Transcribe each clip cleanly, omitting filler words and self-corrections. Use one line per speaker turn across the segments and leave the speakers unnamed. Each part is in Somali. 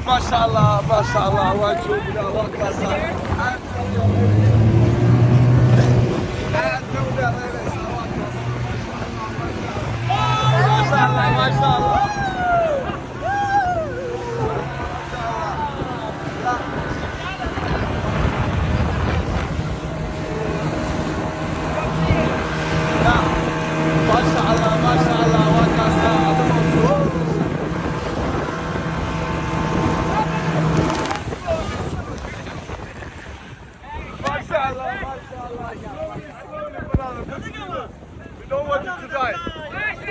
Maasha Allah, maasha Allah, waa joognaa, waa kaasaa. Aad aad bay u dheeraynaysaa, waa kaas. Maasha Allah, maasha Allah. Maasha Allah. Ya. Maasha Allah, maasha Allah, waa kaasaa adigoo soo. Maasha Allah, maasha Allah. Slowly, slowly, brother. We don't want you to die.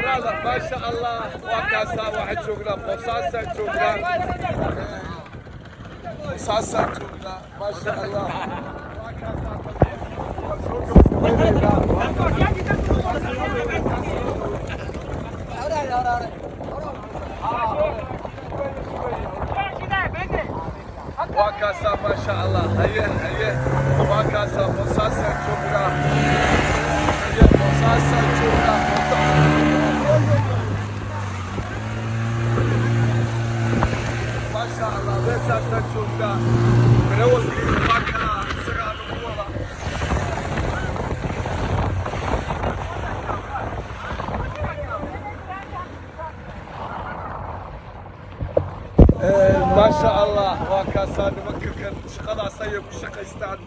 Brother, maasha Allah. Waa kaasaa, waxaan joognaa Boosaasaa joognaa. Boosaasaa joognaa. Maasha Allah. Waa kaasaa, waan soo gabagabaynaynaa. Waa kaasaa, maasha Allah. Haye, haye, waa kaasaa, Boosaasaa joognaa. Haye, Boosaasaa joognaa. Boosaasaa, maasha Allah, meeshaasaan joognaa. Darawalkii waa kalaa, isagaa nagu wada. Maasha Allah, waa kaasaa, nimanka kan shaqadaas ayay ku shaqaystaan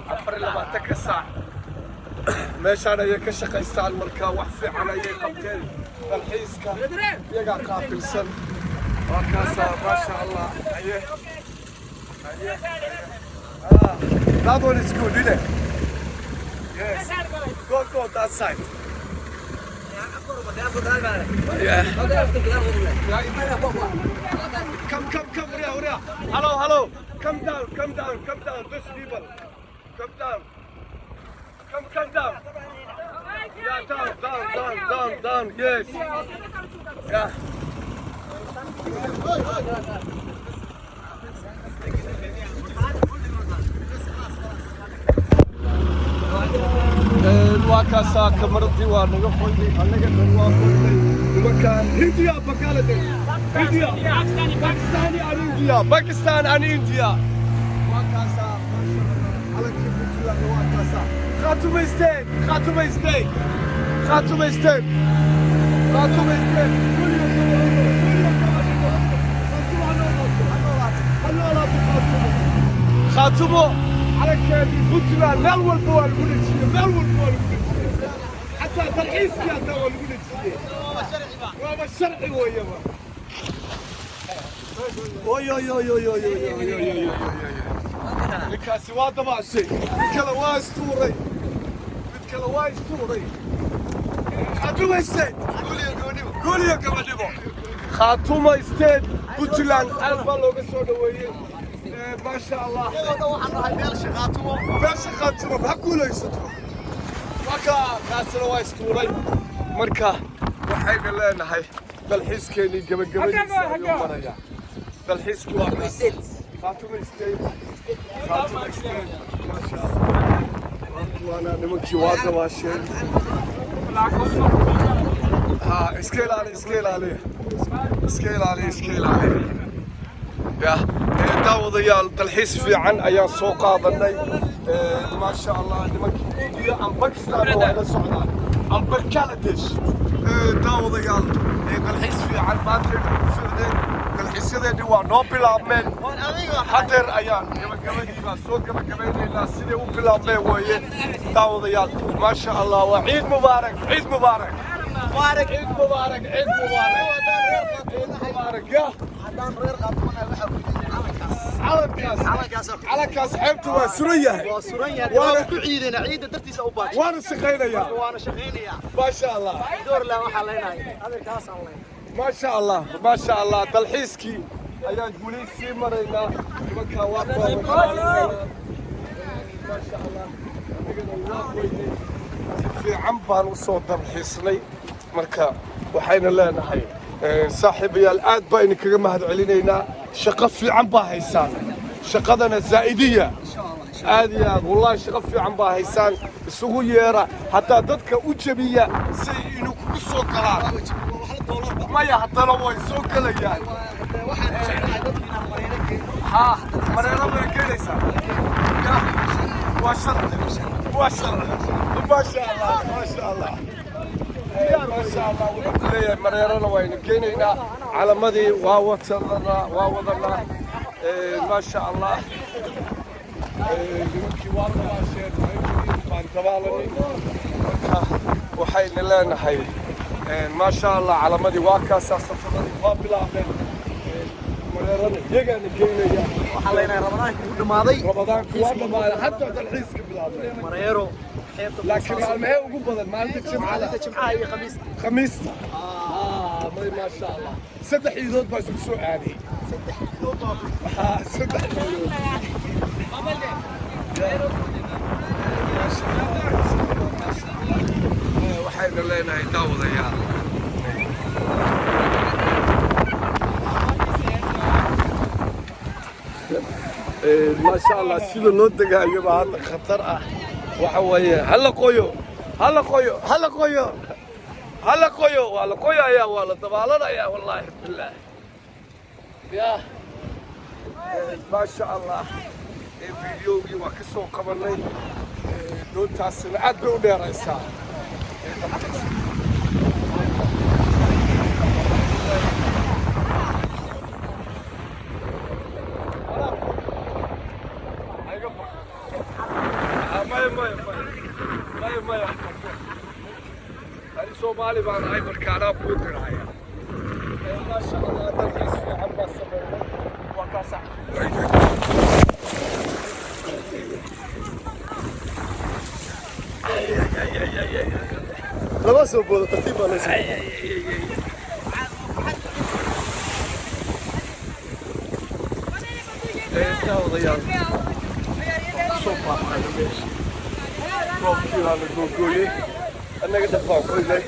24-ka saac, meeshaan ayay ka shaqaystaan. Marka wax fiican ayay qabteen, dalxiiska iyagaa qaabilsan. Waa kaasaa, maasha Allah. Haye, haye. Ah, that one is good, isn't it? Yes. Go, go that side. Yeah. Come, come, come, hurry, hurry. Hello, hello. Come down, come down, come down. Those people. Come down. Come, come down. Yeah, down, down, down, down, down. Yes. Yeah. Waa kaasaa, kamaradii waa naga qoyday, annaga dhan waa qoynay. Nimankaan Hindiya, Bangladesh, India, Pakistani and India, Pakistan and India. Waa kaasaa, calankii Puntland waa kaasaa. Khaatumo State, Khaatumo State, Khaatumo State, Khaatumo State. Guul iyo gobonimo, Khaatumo ha noolaato, ha noolaato Khaatumo, Khaatumo. Calankeedii Puntland meel walba waa lagu dhejiyey, meel walba waa lagu dhejiyey, xataa dalxiiskii hataa waa lagu dhejiyey, waaba sharci weeyaba. Oy, oy, oy, oy, oy, oy, oy, oy, oy, oy, oy. Ninkaasi waa dabaashay, mid kale waa istuuray, mid kale waa istuuray. Khaatumo State, guul iyo gobonimo. Khaatumo State, Puntland aad baa looga soo dhoweeyey. Maasha Allah, beesha Khaatumo ha guulaysato. Marka kaasina waa istuuray. Marka waxayna leenahay dalxiiskeenii gabagabadiisa ayuu marayaa. Dalxiisku waa kaas. Khaatumo State, Khaatumo State, maasha Allah. Waana nimankii waa dabaasheen. Ha, iska ilaali, iska ilaali, iska ilaali, iska ilaali. Ya daawadayaal, dalxiis fiican ayaan soo qaadanay, maasha Allah. Nimankii India and Pakistan waa ila socdaan and Bangladesh. Daawadayaal, dalxiis fiican maanta ku ficneen, dalxiisyadeennii waa noo bilaabmeen. Hadeer ayaan gabagabadii baan soo gabagabaynaynaa, siday u bilaabmeen weeye. Daawadayaal, maasha Allah, waa ciid mubaarak, ciid mubaarak, ciid mubaarak, ciid mubaarak, ciid mubaarak. Ya
Haddaan reer Qaatumana waxaa ku jiray calankaas.
Calankaas.
Calankaas.
Calankaas xeebta waa suran yahay.
Waa suran yahay.
Waana
waana ku ciidayna, ciidda dartiisa u baajay.
Waana shaqaynayaa.
Waana shaqaynayaa.
Maasha Allah.
Doorlaan waxaa leenahay adeerkaasaan leenahay.
Maasha Allah, maasha Allah. Dalxiiskii ayaan weli sii maraynaa. Nimankaa waa kuwa, maasha Allah. Anigana waa qoynay, si fiican baan usoo dalxiisnay. Marka waxayna leenahay, saaxiibayaal, aad baa idinkaga mahad celinaynaa. Shaqo fiican baa haysaan, shaqadana zaa'idiya aad iyo aad. Wallahi, shaqo fiican baa haysaan. Isugu yeera hataa dadka u jebiya si inuu kugu soo galaan. Maya, haddana way soo gelayaan.
Waxaan jeclahay dadka inaan Mareero geeyo.
Ha, Mareero way keenaysaa. Ya, waa sharci, waa sharci. Maasha Allah, maasha Allah, maasha Allah. Wuxuu ku leeyahay Mareerana waynu keenaynaa. Calamadii waa wadanaa, waa wadanaa. Maasha Allah. Nimankii waa dabaasheen, baan dabaalanay. Marka waxayna leenahay, maasha Allah, calamadii waa kaasaa, safaradii waa bilaabeen. Mareerana iyagaana keenaya.
Waxaan leenahay Ramadaanka ugu dhamaaday.
Ramadaanku waa dhamaaday, hadda dalxiiska bilaabay.
Mareero xeebta.
Laakiin maalmahee ugu badan? Maalinta Jimcada.
Maalinta Jimcaha iyo Khamiista.
Khamiista. May, maasha Allah, saddex ciidood baa isku soo aaday.
Saddex ciidood baa.
Saddex ciidood. Maasha Allah, maasha Allah. Waxaynu leenahay, daawadayaal, maasha Allah, sida loo degaayo baa hadda khatar ah. Waxa weeye hala qoyo, hala qoyo, hala qoyo, hala qoyo. Waa la qoyayaa, waa la dabaalanayaa, wallaahi bilaahi. Ya, maasha Allah. Videogii waa ka soo qabanay. Doontaasina aad bay u dheeraysaa. Maya, maya, maya, maya, maya. Ani Soomaali baan ahay, marka anaa kuu diraya. Maasha Allah, dalxiis fiican baa sameynay. Waa kaasa.
Lama soo boodo, tartiib baa loo soo.
Daawadayaal, soo baaqana meesha. Roobkii baa la googooyey, annaga dhan baa qoynay.